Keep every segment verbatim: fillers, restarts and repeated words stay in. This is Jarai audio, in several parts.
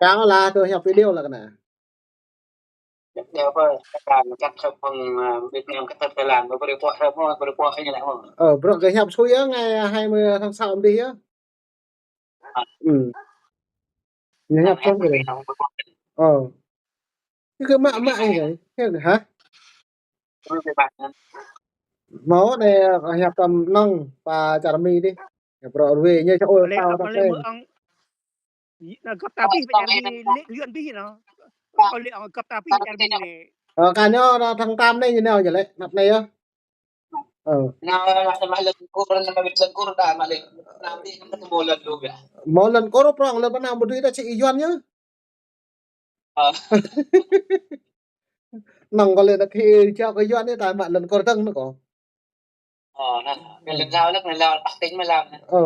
Căng lah, tui hiăp video lah kơnă. Hiăp video apa? Căng, căng thơm hăng, à, Việt Nam căng thơm Thái Lan, bơ bơ rơpuă thơm hăng, bơ rơpuă hăng ñu lĕ hăng. Ơ, bruă kơ hiăp sui yơh, ngày hai mươi tháng sáu đi yơh. Ơ. Ư. Ñu hiăp thơm kơ. Ơ. Ñu kơ mă mă ñu kơ. Hă? Hmâo anai hiăp tơm nong pơ čar Mi dih. Hiăp bruă ruai ñu čơ ôh. Lĕ tao ong, tao lĕ tơm. Mơ̆ ong. Yă, na găp ta pih pơ čar Mi lĕ kơ Yuan pih nô. Ong lĕ ong găp ta pih pơ čar Mi anai. Ơ, kơ ñu na thăng tam anai ñu nao ñu lĕ, anăp anai yơh. Ơ. Hmâo lŏn kôr prong lŏn pơ anăp ƀu dưi ta čih Yuan yơh. Ơ. Nong kơ lĕ ta khi čao kơ Yuan anai ta mă lŏn kôr dơ̆ng nô kơ. Ơ, na, kơ lŏn Lao lĕ, lŏn Lao, ah, tỉnh mă Lao. Ơ.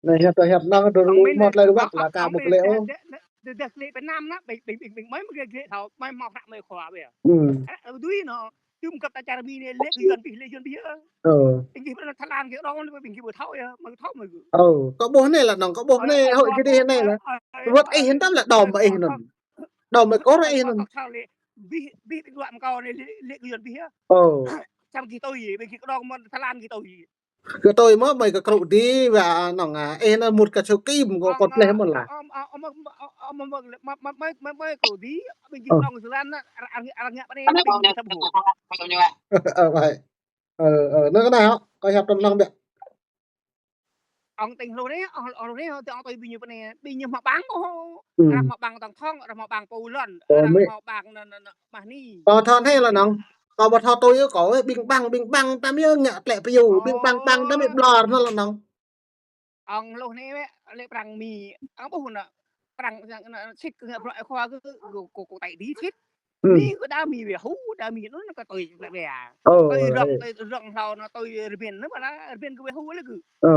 Anai hiăp tơ hiăp nong tơ mơ̆t lĕ ruă lah kơ ƀu lĕ ôh. Đa, đa, đa, đa lĕ Việt Nam na, ƀing, ƀing, ƀing, ƀing, mơi mă kơ lĕ thâo, mơi mă hră mơi khua ƀiă. Ư. Ơ, dưi nô, tơm găp ta čar Mi anai lĕ kơ Yuan pih, lĕ Yuan pih yơh. Ơ. Ƀing gih pơ Thái Lan gih rong, ƀing gih ƀu thâo yơh, mơi thâo mơi gih. Ơ, kâo ƀuh anai lah nong, kâo ƀuh anai, ơ, hội ơ, gih dih anai lah. Ơ, ơ, wơ̆t ih hơnăm lah đom mă ih anŭn. Đom mă kôr ih anŭn. Thâo lĕ, ƀing, ƀing, ƀing ruă mơ̆ng kâo anai lĕ, lĕ kơ Yuan pih yơh. Ơ. Samơ̆ gih tui, ƀing gih kơdŏng mơ̆n Thái Lan gih tui. Kơ tui mơ̆ mơi kơ krŭ dih wa nong, à, ih anŭn mŭt kơ Sô Kim kơ kơt leh mơ̆n lah. Ơ, ơ, ơ, mơi, mơi, mơi, mơi, mơi, mơi, mơi, mơi, mơi, krŭ dih, ƀing gih kơdŏng Thái Lan na, arăng, arăng ngă pơ anai, ƀing gih thâo ƀuh. Ơ, ơ, ơ, nô kơnă hŏ, kâo hiăp tơm nong biă. Ong tỉnh hlô anai, ong, ong hlô anai, ong tui ƀing ñu pơ anai, ƀing ñu hmâo ƀăng ôh. Ư. Arăng hmâo ƀăng tổng thống, arăng hmâo ƀăng pô lŏn, ơ, arăng hmâo ƀăng nô, nô, nô, mah ni. Kâo thâo anai lah nong. Kâo ƀu thâo tui yơh kâo, ơ, ƀing ƀăng, ƀing ƀăng tơm yơh ngă tlĕ pơyŭ, ƀing ƀăng ƀăng tơm yơh ƀlŏr nô lah nong. Ong hlô anai wĕ, lĕ prăng Mi, ong ƀuh nô, prăng, nô, sĭt kơ ngă bruă khua kơ, kơ, kơ, kơ tai dih sĭt. Ư. Mi kơ đa Mi wĕ hŭ, đa Mi nô, nô kơ tui lĕ wĕ. Ơ, tui rong, ơ, tui rong hlâo nô, tui rơbên nô, ƀa lah rơbên kơ wĕ hŭ lĕ kơ. Ơ.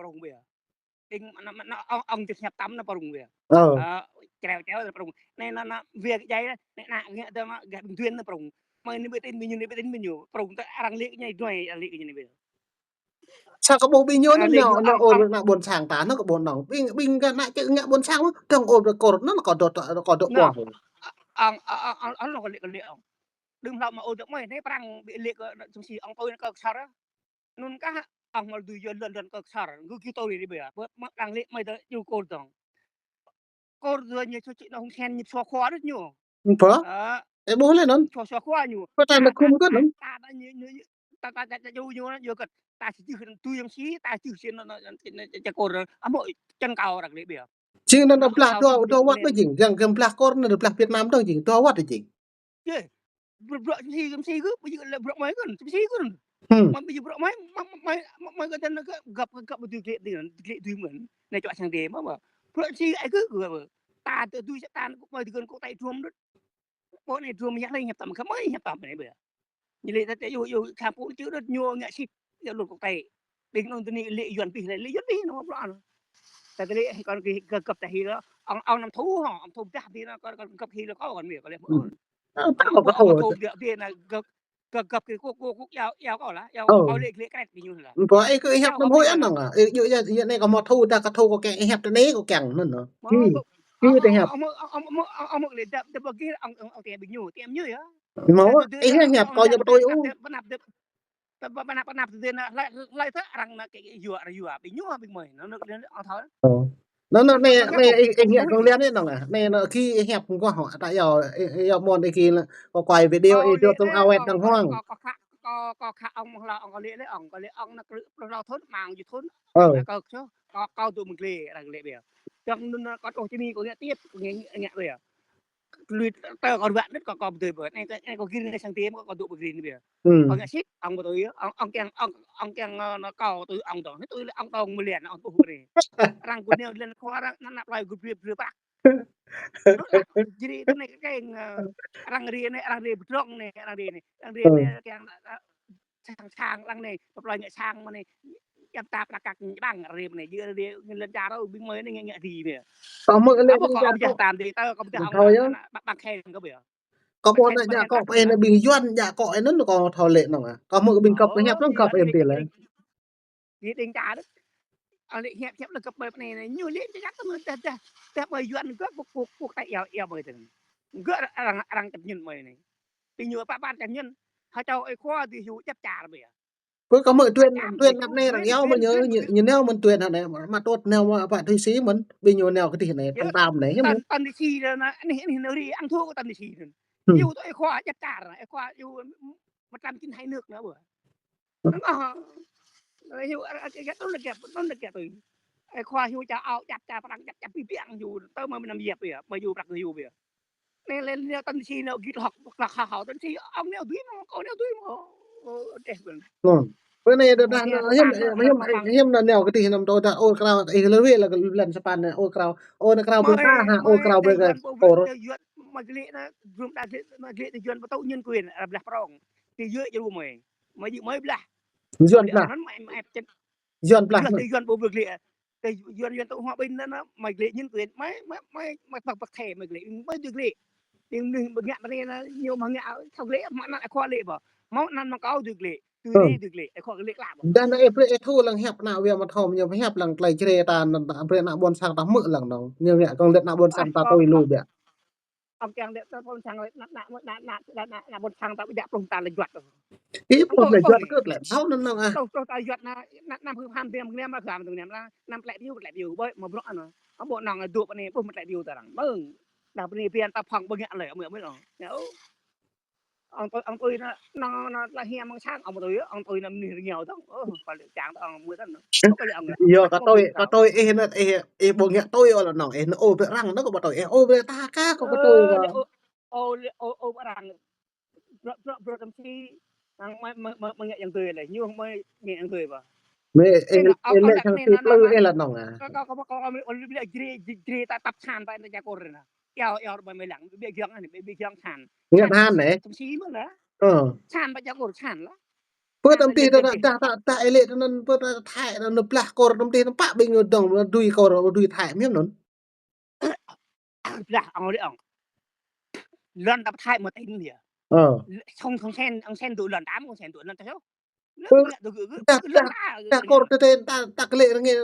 prong bia. Ing na, na, na, ong, ong čih hiăp tăm na prong bia. Ơ. Ơ, čreo čreo na prong. Nê na, na, bia kơ jai na, nê na, ngă tơ na, gah ƀing duen na prong. Mơi ni ƀu tin ƀing ñu, ni ƀu tin ƀing ñu. Prong tơ arăng lĕ ñai duai, arăng lĕ ñai bia. Sa kơ ƀuh ƀing ñu anŭn, arăng lĕ ñu, ñu, ñu ong, ôh, ong, ană ƀôn sang ta, anŭn kơ ƀôn anŭn. Ƀing, ƀing kơ ană čư̆ ngă ƀôn sang, dŏng ôh, kor, anŭn kơ dŏ, kơ dŏ, na, ong, ong, ong, ong, ong, kơ lĕ, kơ lĕ ong. Đưm hlâo mă ôh dŏ mơi, nê prang ƀu lĕ kơ, ană čum si, ong tui ană kơ ksar. Anŭn kah, ong mă dui yua lŏn lŏn kơ ksar, gơ̆ gơ̆ tui ri bia. Bơ, mă arăng lĕ mơi tơ ñu kor dŏng. Kor dua ñu čô čĭ nao hông sen ñu sua khua đôč ñu. Mpă. Ơ. Ê, ƀuh lĕ anŭn. Sua, sua khua ñu. Kơ ta nao khum kơ anŭn. Ta, ta, ñu, ñu, ta, ta, ta, ta, ñu, ñu, ñu kơ. Ta čih tui yang si, ta čih si anŭn, anŭn, anŭn, anŭn, čih kor. Amô čăn kâo arăng lĕ bia. Jing anŭn blah dua, dua wăt anŭn jing. Yang, yang blah kor anŭn blah Việt Nam dŏng jing. Dua wăt jing. Yê, bruă, bruă čum si, čum si gơ̆, ƀu djơ̆ lĕ bruă mơi gơ̆, čum si gơ̆. Hmm. Mơi ƀu djơ̆ bruă mơi, mơi, mơi, mơi, mơi gơ̆ tơnă gơ̆, găp, găp, găp, ƀu dui glĕ, dui, glĕ dui mơ̆n. Nê čuă sang dê mă, mă. Bruă čum si ai gơ̆, gơ̆, mă. Ta tơ dui sa ta, mơi dui gơ̆ kơ tai drum đôč. Ƀô̆ nê drum yah lĕ hiăp tăm, kơ mơi hiăp tăm nê bia. Ñu lĕ ta, ta, yua, yua, kham pô čư̆ đôč, ñu ngă sĭt, yua lŏn kơ tai. Ƀing anŭn tơ ni lĕ Yuan pih, lĕ, lĕ Yuan pih, anŭn bruă anŭn. Ta tơ lĕ, kơ, kơ, kơ găp ta hil, ong, ong năm thu hŏ, ong thu dah ti na, kơ, kơ găp hil kâo kơ mi, kơ lĕ. Hmm. Ơ, ta kơ ong ôh. Thu dah ti na, găp, găp, găp kơ kơ, kơ, kơ, yua, yua kâo lah, yua, ơ, kâo lĕ, lĕ kret ƀing ñu lah. Mpă, ê, kơ hiăp năm hôi anŭn ah. Ê, yua, yua, yua, nê kơ mă thu, dah kơ thu kơ kiăng, hiăp tơ nê kơ kiăng anŭn ah. Ơ, ki, ơ, ki tơ hiăp. Ơ, ơ, ơ, ƀing ñu, ti ƀing ñu yơh. Mă, ê, hiăp kâo ñu ƀu tui ôh. Pơ anăp, pơ anăp tơdơi na, hlơi, hlơi tơ arăng na kơ yua, arăng yua, ƀing ñu, ƀing mơi, na, na, na, ong thâo. Ơ. Na, na, nê, nê, ih, ih ngă kơ lian nê, nong ah. Nê, na, khi ih hiăp kơ hŏ, ta yua, ih, ih yua mơ̆n ih khi na, kơ quay video, ih dŏ tơm awet đang huang. Kơ, kơ, kơ, kơ, kơ, kơ, ong mơ̆ng hlâo, ong kơ lĕ, lĕ, ong kơ lĕ, ong na kơ lĕ, pluh hlâo thŭn, mơ̆ng jŭ thŭn. Ơ. Kơ, kơ, kơ, kơ dŏ mơ̆ng glĕ, arăng glĕ bia. Čang nun, kơ tŏ čơni, kơ ngă tiêp, kơ ngă, ngă bia. Lui tơ kâo ruă nĕt kâo, kâo ƀu tui ƀơ̆. Anai kâo, anai kâo gir anai sang tim kâo, kâo dŏ ƀơi gir anai bia. Hmm. Kâo ngă sĭt, ong ƀu tui, ong, ong kiăng, ong, ong kiăng, ơ, na kâo tui ong dŏng. Anai tui lĕ ong dŏng mơ̆ lian, ong ƀuh anai. Arăng gŭ neo lian khua arăng, ană, ană plơi gŭ bria, bria prăk. Anŭn lah, jri tơ anai kơ kiăng, ơ, arăng ri anai, arăng ri pơdrŏng anai, arăng ri anai. Arăng ri anai, kiăng, ơ, sang, sang arăng anai, plơi ngă sang mơ̆n anai. Djăp ta prăk kăk ñu ƀăng rĭm anai, jing rĭm ñu lŏn čar ôh, ƀing mơi anai ngă ngă dih anai. Kâo hmư̆ lĕ kâo ƀu djă tam dih, tơ kâo ƀu djă hăng ană ƀăng khen kâo ƀiă. Kâo ƀuh ană djă akŏ pơ anai ƀing Yuan djă akŏ anŭn kâo thâo lĕ nŏng ah. Kâo hmư̆ ƀing găp pơhiăp nŏng găp em ti lĕ. Đi đing čar. Ơ lĕ hiăp hiăp lĕ găp ƀơi anai anai ñu lĕ djă djă tơ mơ̆n dah dah. Dah mơi Yuan gơ̆ pŭk pŭk pŭk ta iâu iâu mơi tơ. Gơ̆ arăng arăng čăp ñŭn mơi anai. Ƀing ñu pă pă čăp ñŭn. Hơčâo ơi khua dih hyu djăp čar ƀiă. Pơ kâo hmư̆ tuen tuen anăp anai arăng iâu mơ̆n ñu ñu nao mơ̆n tuen anai mă tŭt nao mă pă Thụy Sĩ mơ̆n ƀing ñu nao kơ tih anai tơm tam anai hiư̆m. Tơm tơm Thụy Sĩ anai anai anai anai ri ang thu kơ tơm Thụy Sĩ anai. Iâu tơ ơi khua djăp čar anai, ơi khua iâu một trăm chín mươi hai nước anai ƀiă. Anŭn ah. Ơi hyu ơ ơ kơ tŭn lĕ kơ tŭn lĕ kơ tui. Ơi khua hyu čar Âu djăp čar Prăng djăp djăp pi piăng hyu tơ mơi năm yap ƀiă, mơi hyu prăk hyu ƀiă. Anai lĕ nao tơm Thụy Sĩ nao git hŏk prăk hao hao tơm Thụy Sĩ ong nao dui mơ̆, ong nao dui mơ̆. Ơ deh ƀiă. Pơ anai dah dah hiư̆m hiư̆m hiư̆m nao nao kơ tih anăm tơ dah ôr krao ih lơ wê lă lăn sa păn anai ôr krao ôr anai krao ƀơi ta ha ôr krao ƀơi kơ ôr. Mơi glĕ anai, grum đa glĕ, mơi glĕ tơ Yuan ƀu tŭ ñŭn quyền, blah prong. Tơ yơh jru mơi. Mơi jing mơi blah. Yuan blah. Anŭn mơi mơi čet. Yuan blah. Tơ Yuan ƀu blah glĕ. Tơ Yuan Yuan tŭ hua ƀing anŭn mơi glĕ ñŭn quyền. Mơi mơi mơi mơi păk păk thê mơi glĕ. Mơi dui glĕ. Ƀing mơnuih ƀu ngă mơ̆n anai ñu mă ngă thâo glĕ mă anăn ơi khua glĕ ƀă. Mơ̆ anăn mă kâo dui glĕ. Tui ri dui glĕ. Ơi khua glĕ klă ƀă. Dah anai ih brơi ih thu lăng hiăp ană wia mă thâo ñu hiăp lăng tơlơi Jrai ta anŭn ta brơi ană ƀôn sang ta hmư̆ lăng nŏng. Ñu ngă kông lĕ ană ƀôn sang ta tui lu biă. Ơ kiăng lĕ ta ƀôn sang lĕ ană ană ană ană ană ƀôn sang ta ƀu djă pluh ta lĕ juăt. Ih pluh lĕ juăt kơ lĕ thâo anŭn nŏng ah. Pluh pluh ta juăt anai ană ană hưp ham biă mơ̆ng anai mă gam tơ̆ng anai lah ană tlĕ biu tlĕ biu ƀơi mă bruă anŭn. Ơ ƀu nŏng dŏ pơ anai ƀuh mă tlĕ biu ta arăng mơ̆ng. Dah pơ anai biă ta phŏng ƀu ngă lĕ mơ̆ mơ̆ nŏng. Ong tui ong tui anŭn anŭn anŭn tơlơi hiam mơ̆ng sang ong tui ong tui anŭn mơnuih rơngiao dong. Ơ pă lĕ čang ta ong mơ̆ tơ̆n. Yua kơ tui kơ tui ih anŭn ih ih ƀu ngă tui ôh lĕ nŏng ih anŭn ôh ƀơi arăng anŭn kâo ƀu tui ih ôh ƀơi ta kah kâo kơ tui. Ơ lĕ ôh ôh lĕ ôh ôh ƀơi arăng. Bruă bruă bruă tơm si. Arăng mơi mơi mơi mơi ngă yang tui lĕ ñu mơi ngă yang tui ƀă. Mơi ih ih lĕ sang si plư ih lĕ nŏng ah. Kâo kâo kâo kâo ih lĕ Jrai Jrai ta tăp san ta ta čar Kur anai. Iâu iâu ƀơi mơi lăng ƀiă giŏng anai ƀiă ƀiă giŏng san. Ngă han anai. Tơm si mơ̆ lah. Ơ. San ƀă čar Kur san lah. Pơ tơm tih ta ta ta ta ih lĕ tơ anŭn pơ ta Thái anŭn blah Kur tơm tih anŭn pă ƀing ñu dong dui Kur dui Thái mơ̆ anŭn. Blah ong lĕ ong. Lŏn ta Thái mơ̆ tơm biă. Ơ. Song song sen ong sen dŏ lŏn ta mơ̆ ong sen dŏ lŏn ta sô. Pơ dah dah dah Kur tơ tơ ta ta kơ lĕ rơngiă.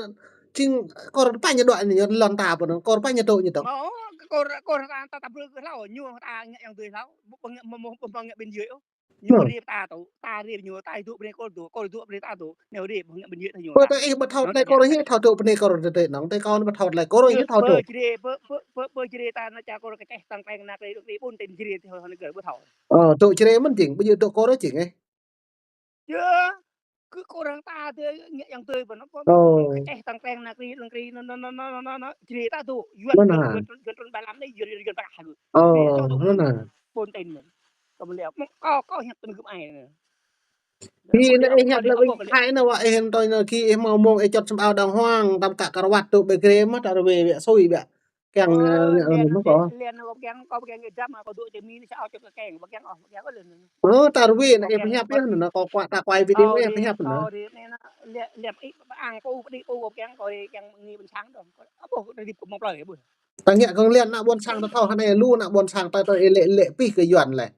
Čing Kur pă ñu dŏ anai lŏn ta pơ anŭn Kur pă ñu dŏ ñu dong. Ơ Kur Kur ta ta ta brơi kơ hlâo ñu ta ngă yang tui hlâo. Ƀu ngă mơ̆ mơ̆ ƀu ngă ƀing yơi ôh. Ñu rĭm ta tŭ, ta rĭm ñu, ta dŏ brơi Kur dŏ, Kur dŏ brơi ta dŏ, nao rĭm ƀu ngă ƀing yơi ta ñu. Pơ ta ih ƀu thâo tơlơi Kur ih thâo dŏ pơ anai Kur tơ tơ nŏng, tơ kâo ƀu thâo tơlơi Kur ih thâo dŏ. Jrai pơ pơ pơ pơ Jrai ta anai čar Kur kơčeh tơ̆ng kleng anai kleng đôk đôk ƀôn ten Jrai tơ hơnơ̆ gơ̆ ƀu thâo. Ơ, dŏ Jrai mơ̆n jing, ƀu djơ̆ dŏ Kur jing ih. Yơh. Kơ kơ arăng ta tơ ngă yang tui pơ anŭn pơ. Ơ. Kơčeh tơ̆ng kleng anai kleng anai kleng anŭn anŭn anŭn anŭn anŭn Jrai ta dŏ Yuan Yuan Yuan Yuan trŭn ba lam anai Yuan Yuan Yuan pơkah gơ̆. Ơ, anŭn ah. Ƀôn ten mơ̆n. Kâo mơ̆ lĕ mơ̆ kâo kâo hiăp tơ̆ng gơ̆ ai anai. Ih anai ih hiăp lĕ ƀing Thái anai wă ih anŭn tui anŭn ki ih hmâo mông ih čŏt sum ao đang huang, tam kă kơ rơwat dŏ ƀơi Jrai mơ̆ ta rơwê biă sui biă. Kiăng ngă anŭn mơ̆ kâo. Lĕ anŭn kâo kiăng kâo kiăng ngă dăm kâo dŏ čơmĭn sa ao čŏt kơ keng, kâo kiăng ôh, kâo kiăng ôh lĕ. Ơ, ta rơwê anŭn ih pơhiăp yơh anŭn, kâo kuă ta kuai video ih pơhiăp anŭn. Kâo rĭm anai anŭn, lĕ lĕ ih ƀu ang kâo pơđĭ kâo, kâo kiăng kâo ih kiăng ngă ƀôn sang dong. Ôh, rơdip kâo mơ̆ng plơi ƀu. Ta ngă kơ lĕ ană ƀôn sang ta thâo hơnai lu ană ƀôn sang ta tơ ih lĕ lĕ pih kơ Yuan lĕ.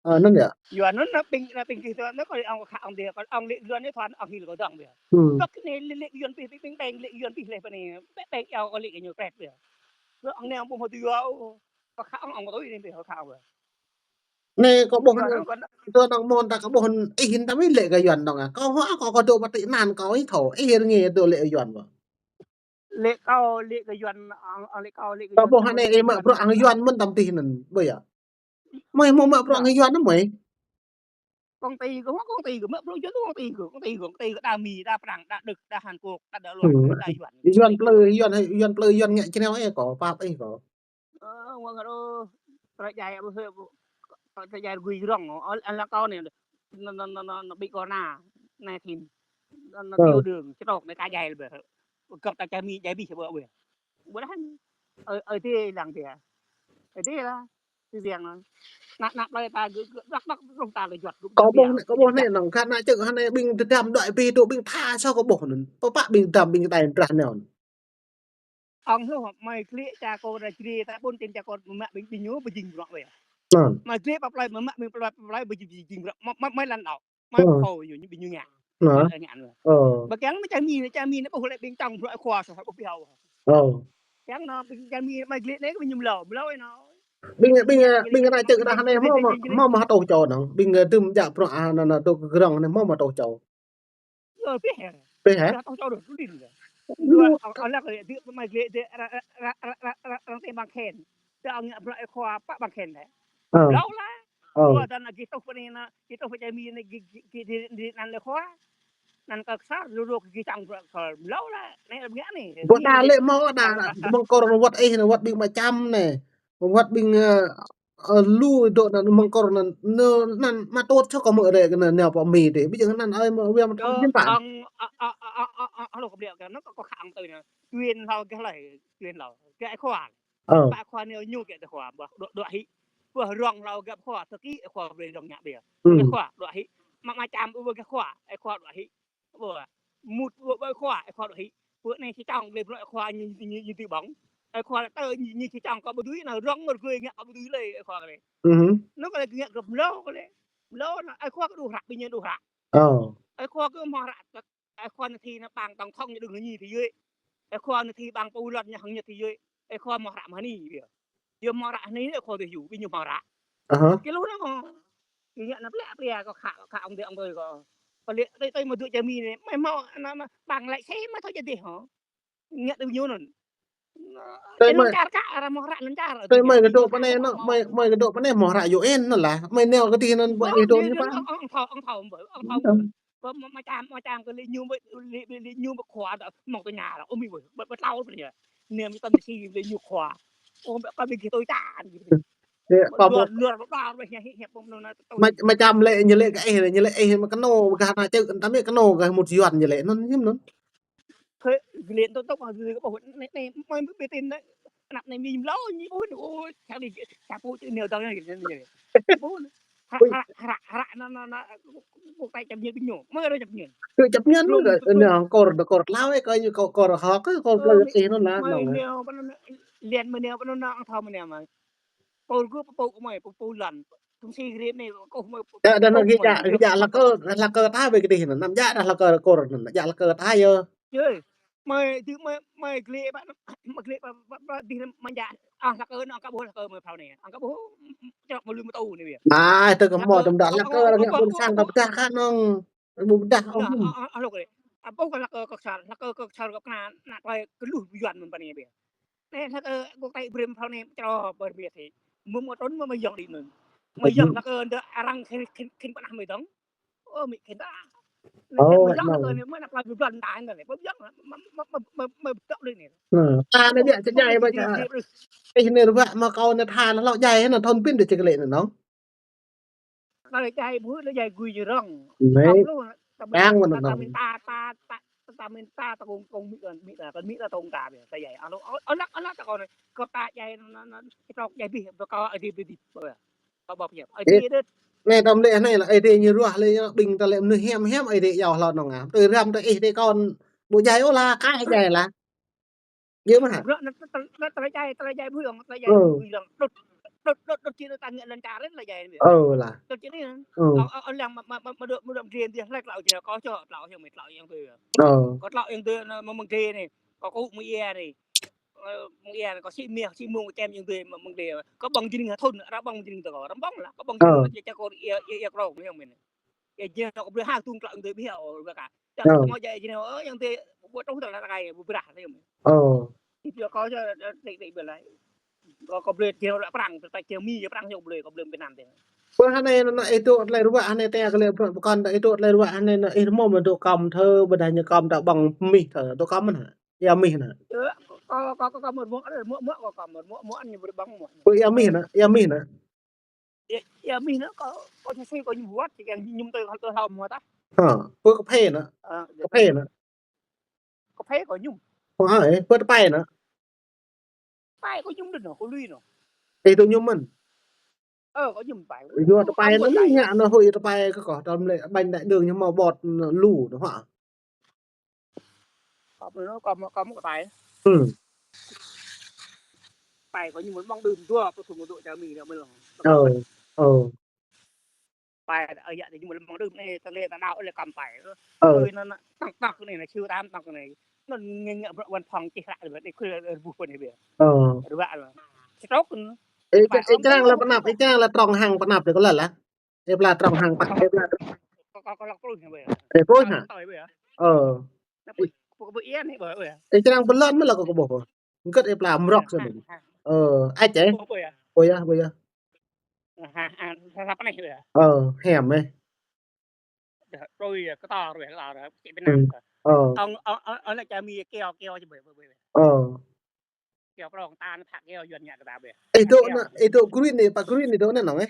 Ơ, anŭn yơh. Yuan anŭn anŭn ƀing anŭn ƀing kih tơ anŭn kâo ih ong kơ ong dih, kâo ong lĕ Yuan anai thâo ong hil kâo dong biă. Tơk anai lĕ lĕ Yuan pih pih ƀing ƀing lĕ Yuan pih lĕ pơ anai. Ƀing ƀing iâu kâo lĕ kơ ñu pret biă. Kâo ong anai ong ƀu hmâo tui yua ôh. Kâo khă ong ong tui anai biă kâo khă ong biă. Anai kâo ƀuh anŭn, tơ anŭn mơ̆n ta kâo ƀuh ih hin ta mĭn lĕ kơ Yuan dong ah. Kâo hua kâo kâo dŏ pơ tĭ anăn kâo ih thâo. Ih rơngiă dŏ lĕ Yuan ƀă. Lĕ kâo lĕ kơ Yuan ong ong lĕ kâo lĕ kơ Yuan. Kâo ƀuh anai ih mă bruă hăng Yuan mơ̆n tơm tih anŭn. Ƀơi yơh. Mơi hmâo mă bruă hăng Yuan anŭn mơi. Công ty kâo hua công ty kâo mă bruă Yuan tơ công ty kâo, công ty kâo, công ty kâo đa Mi, đa Prăng, đa Đức, đa Hàn Quốc, đa Đài Loan, đa Yuan. Yuan plư Yuan Yuan plư Yuan ngă čơnao ih kâo pap ih kâo. Ơ, wơ̆ng ôh, tơlơi djai ƀu hơ̆ ƀu, tơlơi djai rơgui rŏng, ơ, anŭn lăng kâo anai, anŭn anŭn anŭn anŭn ƀing kâo anai, anai thim, anŭn anŭn tiểu đường, čơtrŏk anai ka djai lĕ ƀă, gơ̆p ta čar Mi djai abih ƀă ƀă. Ƀu dah anai, ơ, ơ, tui lăng tui ah, ơ, tui lah. Či viăng anŭn. Ană, ană plơi ta gơ̆, gơ̆, đăk, đăk, đôč ta lĕ juăt, gơ̆. Kâo ƀuh anai, kâo ƀuh anai anŭn, kơ ană čư̆ anai ƀing tơdăm đuaĭ pih tŭ ƀing tha soh kâo ƀuh anŭn. Pơpă ƀing tơdăm ƀing tai drah anai anŭn. Ong hluh, mơi glĕ čar kâo ra čri, ta ƀôn tin čar kâo mă ƀing, ƀing ñu, ƀu jing bruă wơ̆t. Anŭn. Mơi glĕ pă plơi, mă, mă ƀing plơi, pă plơi, ƀu jing, jing bruă. Mă, mă, mơi lăn đao. Mơi phô ñu, ñu, ƀing ñu ngă. Anŭn. Ngă anŭn. Ơ. Ƀă kiăng mơi čar Mi, čar Mi anai ƀuh lĕ ƀing čang bruă khua soh, ƀu pih hao. Ơ. Kiăng anŭn, ƀing čar Mi mơi glĕ anai kơ ƀing ñu mlâo, mlâo anŭn. Ƀing, ƀing, ƀing ană čư̆ đah anai hmâo mă, hmâo mă hơtŏh čô anŭn. Ƀing, ơ, tơm jak bruă, a, anŭn, anŭn, tŏ kơ grong anai hmâo mă hơtŏh čô. Ơ, pih hă? Pih hă? Hơtŏh čô đôč, đôč đin. Lu. Dua, ơ, lăk lĕ, dua, mơi glĕ, dua, ra, ra, arăng tơm ƀăng khen. Dua, ong ngă bruă khua, pă ƀăng khen lĕ. Ơ. Lâo lah. Ơ. Dua, dua anŭn gih tŏh pơ anai anŭn, gih tŏh pơ čar Mi anai, gih, gih, gih, gih, anŭn lĕ khua. Anŭn kơ ksar, lu, lu, gih čang bruă khua. Lâo lah, anai ƀing anai. Ƀuh ta lĕ hmâo đa, mơ̆ng kor wơ̆t ih anai, wơ̆t ƀing mă čăm anai. Wơ̆t ƀing, ơ, ơ, lu dŏ anŭn mơ̆ng kor anŭn, anŭn, anŭn mă tŏt čô kâo mơ̆ rĕ kơ anŭn nao pơ Mi dih. Ƀu djơ̆ anŭn ơi mă wia mă tŏt jin pă. Ong, a, a, hlô kơ ƀiă kơ anŭn kâo, kâo khă ong tui anŭn. Tui hlâo gah laih, tui hlâo. Gah khua. Ơ. Pă khua nao ñu gah khua, ƀuh, dŏ, dŏ hĭ. Ƀuh rŏng hlâo gah khua, tơkĭ khua brơi rŏng ngă ƀiă. Hmm. Gah khua, dŏ hĭ. Mă, mă čăm ƀuh gah khua, ơ khua dŏ hĭ. Ƀuh, mŭt ƀuh, ƀuh khua, ơ khua dŏ hĭ. Ƀuh anai či čang lĕ bruă khua ñu, ñu, ñu, ñu tui ƀơ̆ng. Ơ khua tơl ñu, ñu či čang kâo ƀu dưi, anŭn rŏng mơ̆ rơgơi ngă kâo ƀu dưi lĕ, ơ khua kơ lĕ. Mhm. Anŭn kơ lĕ ngă kơ mlâo kơ lĕ. Mlâo anŭn, ơ khua kơ đu hră, ƀing ñu đu hră. Ơ. Ơ khua kơ hmâo hră, ơ khua anai thi anŭn păng tong thong ñu đu ngă ñu thi yơh. Ơ khua anai thi păng pô lŏn ñu hăng ñu thi yơh. Ơ khua hmâo hră mơ̆ anai ƀiă. Yua hmâo hră anai, ơ khua tui yua, ƀing ñu hmâo hră. Aha. Kơ lu anŭn hmâo. Ñu ngă anŭn plĕ plĕ kâo khă, khă ong dih ong tui kâo. Kâo lĕ, tui, tui mơ̆ dŏ čar Mi anai, mơi hmâo anŭn, anŭn, păng lĕ sĭ mơi thâo čar dih hŏ. Ngă tui ñu anŭn. Tui mơi, lŏn čar kă, arăng hmâo hră lŏn čar. Tui mơi kơ dŏ pơ anai anŭn, mơi, mơi kơ dŏ pơ anai hmâo hră U N anŭn lah. Mơi nao kơ dih anŭn ƀuh ih dŏ ñu pă. Ong, ong thâo, ong thâo ƀuh, ong thâo ƀuh. Ƀuh mă, mă čăm, mă čăm kơ lĕ ñu ƀuh, lĕ, lĕ, lĕ ñu ƀuh khua dŏ, mơ̆ng tơña lah, ơ Mi ƀuh, ƀuh, ƀuh hlâo ƀuh anai. Anai mơ̆ tơm si lĕ ñu khua. Ơ, ƀuh kơ ƀing gih tui čan. Ơ, kâo ƀuh. Luar, luar, luar, ƀuh, hiăp, hiăp, hiăp, ƀuh anŭn anŭn tui. Mă, mă čăm lĕ, ñu lĕ kơ ih, ñu lĕ ih mă kơnô, gah ană čư̆, tơm mă kơnô, gah mŭt yuan ñu lĕ, anŭn hiư̆m anŭn. Kơ glen tŏk tŏk, glen kơ ƀuh, anai, anai, mơi ƀu ƀu tin anai. Anăp anai Mi mlâo ñu ƀuh anai, ơ, čang lĕ, čang pô čư̆ nao dong anai, anai. Ƀuh anai. Hră, hră, hră, hră, anŭn, anŭn, anŭn, quốc tế chấp nhận ƀing ñu. Mơi arăng chấp nhận. Kơ chấp nhận mơ̆ kơ, anai, kor, kor hlâo, ơ, kơ ñu, kor, kor hŏk, kơ kor plơi ih anŭn lah, mơi anŭn. Nao pơ anŭn, lĕ mơi nao pơ anŭn, anŭn thâo mơi nao mơi. Pô rơgơi pô, pô mơi, pô, pô lŏn. Tơm si rip anai, kâo mơi, pô, đa, đa pô anŭn gih mơi, jak, gih jak lăk kơ, lăk kơ ta ƀơi kơ dih anŭn, anăm jak đa lăk kơ kor anŭn, jak lăk kơ ta yơh. Yơh. Mơi, dih mơi, mơi glĕ ƀă, mơi glĕ ƀă, ƀă, ƀă, dih mơi jak. Ong lăk kơ anŭn, ong kâo ƀuh lăk kơ mơi phrâo anai. Ong kâo ƀuh, črŏk mơ̆ lu mơtô anai ƀiă. Ai, tơ kơ hmâo tơm đah lăk kơ, lăk kơ, ƀôn sang kơ pơdah kơ anŭn. Ƀu pơdah, ong, ong, ong, ong, hlâo kơ lĕ. Ƀuh kơ lăk kơ kơ ksar, lăk kơ kơ ksar kơ kơna, ană plơi kơ lu yuan mơ̆n pơ anai ƀiă. Anai lăk kơ quốc tế brơi mơ̆ phrâo anai črŏk pơ ƀiă thĭ. Mơ̆ mơ̆ trŭn mơ̆ mơi yŏng đĭ anŭn. Mơi yŏng lăk kơ đa arăng khĭn, khĭn, khĭn pơnah mơi dong. Ơ, Mi khĭn ta. Anai lăk kơ anai mơi ană plơi ƀu dŏ ta anai. Ƀu yŏng mơi, mơi, mơi, mơi dŏ đĭ anai. Anai ƀiă čơdjai ƀă čă. Ih anai ruă mă kâo anai tha anŭn hlâo djai anŭn thun pin dih čơkơlĕ anŭn. Anŭn lĕ djai ƀu hơ̆ lĕ djai gui jơrŏng. Anai. Ong lu, ta ƀu, ta, ta min ta, ta, ta, ta min ta, ta kông, kông Mi, kông Mi ta, kông Mi ta tông ta ƀiă, ta djai. Alo, ơ, ơ, lăk, ơ, lăk ta kông anai. Kơ ta djai, anŭn, anŭn, anŭn, kơtrŏk djai bih, kơ kâo Aê Diê bih, bih, bih. Kâo ƀuh pơhiăp. Aê Diê đôč. Anai tơm lĕ anai lah, Aê Diê ñu ruah lĕ, ƀing ta lĕ mơnuih hiam, hiam, Aê Diê iâu hlâo anŭn ah. Tui răm tui ih tui kâo, ƀu djai ôh lah, kai djai lah. Yơh mơ̆ hă? Bruă anŭn tơl-, tơl-, tơlơi djai, tơlơi djai ƀuh yơh, tơlơi djai ƀuh yơh. Đŭt, đŭt, đŭt, đŭt, čih anŭn ta ngă lŏn čar anŭn tơlơi djai anŭn ƀiă. Ơ lah. Đŭt čih anŭn. Ơ. Ơ, ơ, lăng mă, mă, mă, mă dŏ, mă dŏ mơdrê anŭn dih, hlơi klâo čih anŭn, kâo čih klâo yơh, mơi klâo yơh tui. Ơ. Kâo klâo yơh tui anŭn, mơ̆ng mơdrê anai. Kâo kơkuh mơ̆ng ia anai. Ơ, mơ̆ng ia anai, kâo sĭ mih, sĭ mông, kâo čem yơh tui, mơ̆ng mơdrê. Kâo ƀơ̆ng jơnĭng thun, arăng ƀơ̆ng jơnĭng tui kâo, arăng ƀơ̆ng lah. Kâo ƀơ̆ng jơnĭng, kâo čih kâo ia, ia, ia klâo, yơh mơi anai. Ia jing kâo brơi ha tung klak ƀing tui ƀiă ôh, ƀiă kah. Čang kâo mơ̆ jai jing, ơ, yang tui ƀu truh tơlơi ră anai, ƀu brah tui mơi. Ơ. Ih jing kâo čơ tĭ tĭ ƀiă lah. Kâo, kâo brơi jing ră prăng, tơlơi jing Mi, jing prăng ñu brơi, kâo brơi Việt Nam tui. Ƀơi anai anŭn ih dŏ tơlơi ruă anai tui kơ lĕ bruă pơkŏn ta ih dŏ tơlơi ruă anai anŭn ih hmâo mă dŏ kơm thơ, ƀôdah ñu kơm ta ƀơ̆ng mih thơ, dŏ kơm mơ̆n hă? Ia mih anŭn. Ơ, kâo, kâo, kâo, kâo mă mơ̆, mơ̆, mơ̆, kâo, kâo mă mơ̆, mơ̆ anŭn ñu brơi ƀơ̆ng mơ̆. Ơ, ia mih anŭn, ia mih anŭn. Ia, ia mih anŭn kâo, kâo čih sĭ kâo ñu buat, čih kơ ñu tui kâo tui hlâo mơ̆ ta. Hă, pơ kơphê anŭn. Ơ, kơphê anŭn. Kơphê kâo ñu. Ơ, ơ, pơ tơpai anŭn. Pai kâo ñu đôč anŭn, kâo lui anŭn. Ih dŏ ñu mơ̆n. Ơ, kâo ñu pơpai. Yua tơpai anŭn ñu ngă anŭn hơi tơpai kơ kâo, tơl mlĕ ƀañ đại đường ñu hmâo ƀôdah lu anŭn hă. Kâo mơ̆, kâo mơ̆, kâo mơ̆ tơpai. Pai kâo ñu mơ̆ mơ̆ng đưm dua, kâo thŭn mơ̆ dŏ čar Mi anŭn mơ̆ lŏng. Ơ, ơ. Pai, ơ, yă, ñu mơ̆ mơ̆ng đưm anai, tơlơi ta đaŏ lĕ kăm pai. Ơ. Ơi, anŭn, anŭn, tăng tăng anai, anŭn, siu tam tăng anai. Anŭn ngă ngă bruă văn phòng čih lăk lĕ, anai, khuê lĕ, rơbuh anai biă. Ơ. Rơbă lĕ. Stok anŭn. Ê, ê, črang lă pơnăp, ê, črang lă trong hăng pơnăp lĕ kơ lă lă. Ê, pla trong hăng pă, ê, pla trong. Kâo, kâo, kâo lăk pluh anai biă. Ê, pluh hă? Ơ. Anai, ƀu, ƀu, ƀu, ia anai, ƀu, ƀu. Ê, črang bơlon mơ̆ lă kâo kơ ƀuh. Ngơ̆t ê pla mrŏk sơ anai. Ơ, ai čê? Ƀu, ƀu ia. Ƀu ia, ƀu ia. Ha, ha, ha, ha, anai biă. Ơ, hiam ê. Dah, trôi, kơtor, weh, lar, kĕ pơnăp. Ơ. Ong, ong, ong, ong, anai čar Mi keo, keo či bơi, bơi, bơi. Ơ. Keo prong tan, phak keo Yuan ngă kơ ta bơi. Ê, dŏ anai, ê, dŏ green anai, pă green anai dŏ anai nong, ê.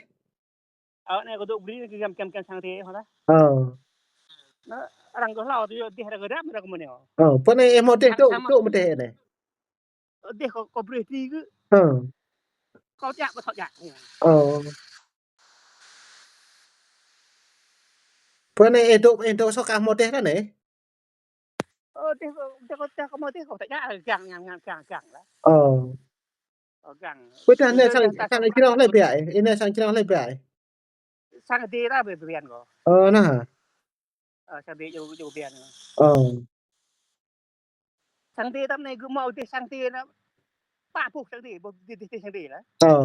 Ơ, anai kâo dŏ green, kơ gam, gam, gam sang tê, hă ta. Ơ. Anai, arăng kơ hlâo tui, dêh arăng kơ răm, arăng kơ mơ̆n ê. Ơ, pơ anai ê hmâo dêh dŏ, dŏ mơ̆ dêh anai. Ơ, dêh kâo, kâo brơi tri kơ. Ơ. Kâo čă, ƀu thâo čă. Ơ. Pơ anai ê dŏ, ê dŏ soh kah hmâo dêh anai. Ơ, dêh kâo, dêh kâo, dêh kâo hmâo dêh kâo thâo čă, gang, gang, gang, gang, gang lă. Ơ. Ơ, gang. Pơ anai sang, sang ih črang lĕ biă, ih anai sang črang lĕ biă. Sang dêh ta bơi, bơi biăn kâo. Ơ, anai hă. Ơ, sang dêh djru, djru biăn. Ơ. Sang dêh tăm anai gơ̆ hmâo dêh sang dêh anai. Pă boh sang dêh, boh dêh, dêh, dêh sang dêh lă. Ơ.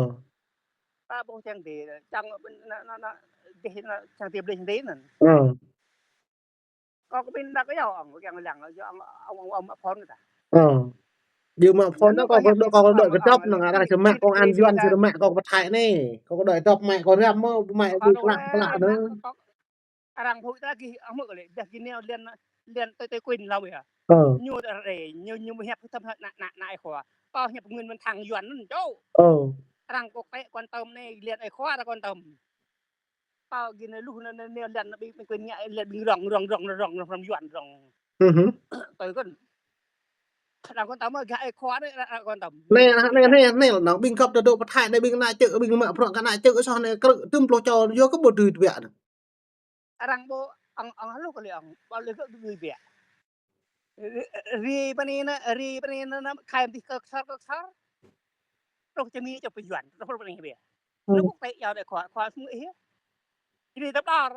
Pă boh sang dêh lă. Čang anai, anai, anai, dêh anai, sang dêh blơi sang dêh anŭn. Ơ. Kâo kơ ƀing đah kơ yua ong, kơ yang lăng, yua ong, ong, ong, ong mă phone kơ ta. Ơ. Yua mă phone anŭn kâo, kâo, kâo đuaĭ kơ dŏp anŭn, arăng čơmă công an Yuan čơmă kâo pơthai anai. Kâo đuaĭ dŏp mă kâo răm mơ̆, mă kâo đuaĭ klă, klă anŭn. Arăng phuĭ ta gih, ong mơ̆ kơ lĕ, dah gih nao lĕ, lĕ tơi, tơi Quynh lăm yơh. Ơ. Ñu ta rê, ñu, ñu mơ̆ hiăp thâm hă, ană, ană, ană ơi khua. Kâo hiăp ngŭn mơ̆n thang Yuan anŭn čô. Ơ. Arăng kơ kĕ quan tâm anai, lĕ ơi khua ta quan tâm. Pă gih anai luh anai, anai, anai lĕ ƀing, ƀing Quynh ngă lĕ ƀing rŏng, rŏng, rŏng, rŏng, rŏng, rŏng Yuan rŏng. Ơ hơ. Tui kơn. Arăng quan tâm gah ơi khua anai, arăng, arăng quan tâm. Anai, anai, anai, anai, anai, ƀing găp ta dŏ pơthai anai ƀing ană čư̆, ƀing mă bruă kơ ană čư̆ soh anai krư̆ tơm pluh čô yua kơ ƀu dưi biă anai. Arăng ƀu ong, ong hluh kơ lĕ ong, ƀu lĕ kơ dưi biă. Ri, ri pơ anai anai, ri pơ anai anai, anai, khai mơ̆ng dih kơk sar, kơk sar. Truh čar Mi čar pơ Yuan, truh pơ anai biă. Ơ. Anŭn kơ tĕ yua dêh khua, khua hmư̆ ih. Ri tơp đor.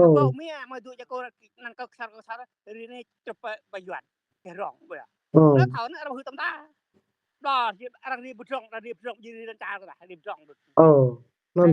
Ơ. Kâo mơ̆, mơ̆ dŏ čar kâo năng kơk sar, kơk sar, ri anai čar pơ, pơ Yuan. Čar rŏng, ƀu yơh. Ơ. Anŭn thâo anŭn arăng hư̆ tơm ta. Đor, arăng ri pơdrŏng, arăng ri pơdrŏng, ri lăn čar kơ ta, ri pơdrŏng đôč. Ơ. Anŭn